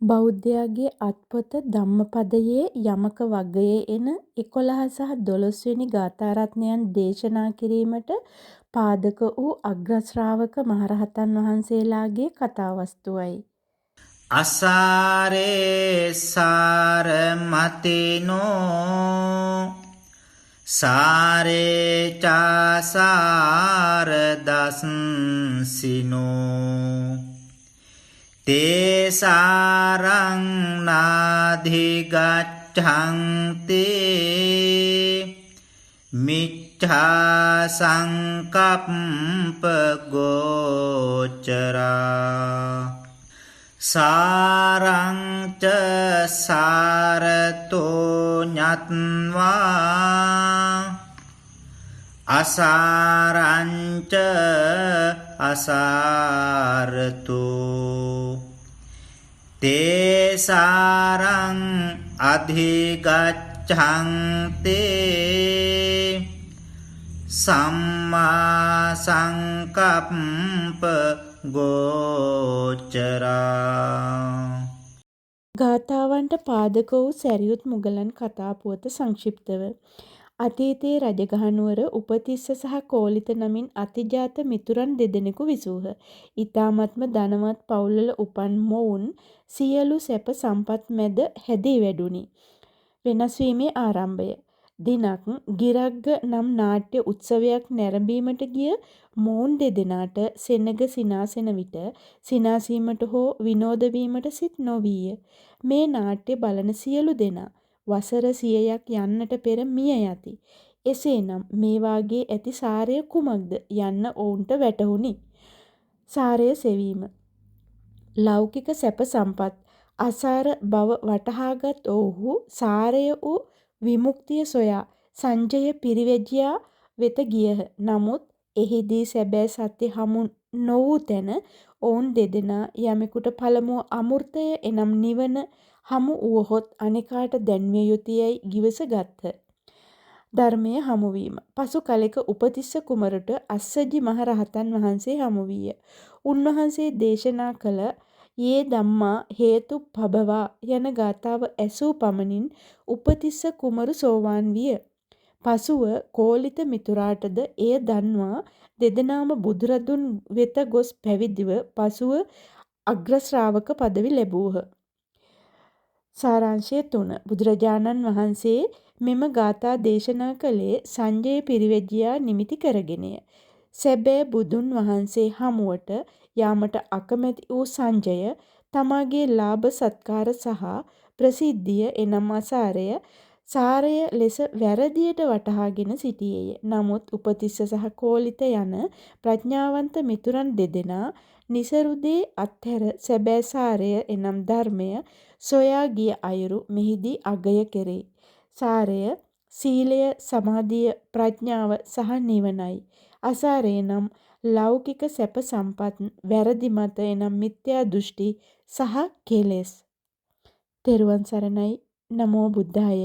බෞද්ධයාගේ අත්පොත ධම්මපදයේ යමක වගයේ එන 11 සහ 12 වෙනි ගාථාරත්නයන් දේශනා කිරීමට පාදක වූ අග්‍රශ්‍රාවක මහරහතන් වහන්සේලාගේ කතාවස්තුවයි. අසාරේ සාරමතිනෝ සාරේ චාසාර දස්සිනෝ තේ සාරං නාධිගච්ඡන්ති මිච්ඡා සංකප්ප ගෝචරා සාරං ච සාරතෝ ඤත්වා අසාරං ච අසාරතෝ තේ සාරං අධිගච්ඡන්ති සම්මා සංකප්ප ගෝචරා. ගාථාවන්ට පාදක වූ සැරියුත් මුගලන් කතා පුවත සංක්ෂිප්තව. අතීතයේ රජගහ නුවර උපතිස්ස සහ කෝලිත නමින් අතිජාත මිතුරන් දෙදෙනෙකු විසූහ. ඉතාමත්ම ධනවත් පවුල්වල උපන් මොවුන් සියලු සැප සම්පත් මැද හැදී වැඩුණි. වෙනස් වීමේ ආරම්භය. දිනක් ගිරග්ග නම් නාට්‍ය උත්සවයක් නැරඹීමට ගිය මොවුන් දෙදෙනාට සෙනග සිනාසෙන විට සිනාසීමට හෝ විනෝද වීමට සිත් නොවීය. මේ නාට්‍ය බලන සියලු දෙනා වසර 100ක් යන්නට පෙර මිය යති. එසේනම් මේවාගේ ඇති සාරය කුමක්ද යන්න ඔවුන්ට වැටහුණි. සාරය සෙවීම. ලෞකික සැප සම්පත් අසාර බව වටහාගත් ඔවුහු සාරය වූ විමුක්තිය සොයා සංජය පිරිවැජියා වෙත ගියහ. නමුත් එහිදී සැබෑ සත්‍ය හමු නොවූ තැන ඔවුන් දෙදෙනා යමෙකුට පළමුව අමෘතය එනම් නිවන හමු වුවහොත් අනෙකාට දැන්විය යුතුයැයි ගිවිස ගත්හ. ධර්මය හමුවීම. පසු කලෙක උපතිස්ස කුමරුට අස්සජි මහ රහතන් වහන්සේ හමු විය. උන්වහන්සේ දේශනා කළ යේ ධම්මා හේතුප්පභවා යන ගාථාව ඇසූ පමණින් උපතිස්ස කුමරු සෝවාන් විය. පසුව කෝලිත මිතුරාටද එය දන්වා දෙදෙනාම බුදුරදුන් වෙත ගොස් පැවිදිව පසුව අග්‍රශ්‍රාවක පදවි ලැබූහ. සාරාංශය 3. බුදුරජාණන් වහන්සේ මෙම ගාථා දේශනා කළේ සංජය පිරිවැජියා නිමිති කරගෙනය. සැබෑ බුදුන් වහන්සේ හමුවට යාමට අකමැති වූ සංජය තමාගේ ලාභ සත්කාර සහ ප්‍රසිද්ධිය එනම් අසාරය සාරය ලෙස වැරදියට වටහාගෙන සිටියේය. නමුත් උපතිස්ස සහ කෝලිත යන ප්‍රඥාවන්ත මිතුරන් දෙදෙනා නිසරු දේ අත්හැර සැබෑ සාරය එනම් ධර්මය සොයා ගිය අයුරු මෙහිදී අගය කෙරේ. සාරය සීලය, සමාධිය, ප්‍රඥාව සහ නිවනයි. අසාරය නම් ලෞකික සැප සම්පත්, වැරදි මත එනම් මිත්‍යා දෘෂ්ටි සහ කෙලෙස්. තෙරුවන් සරණයි. නමෝ බුද්ධාය.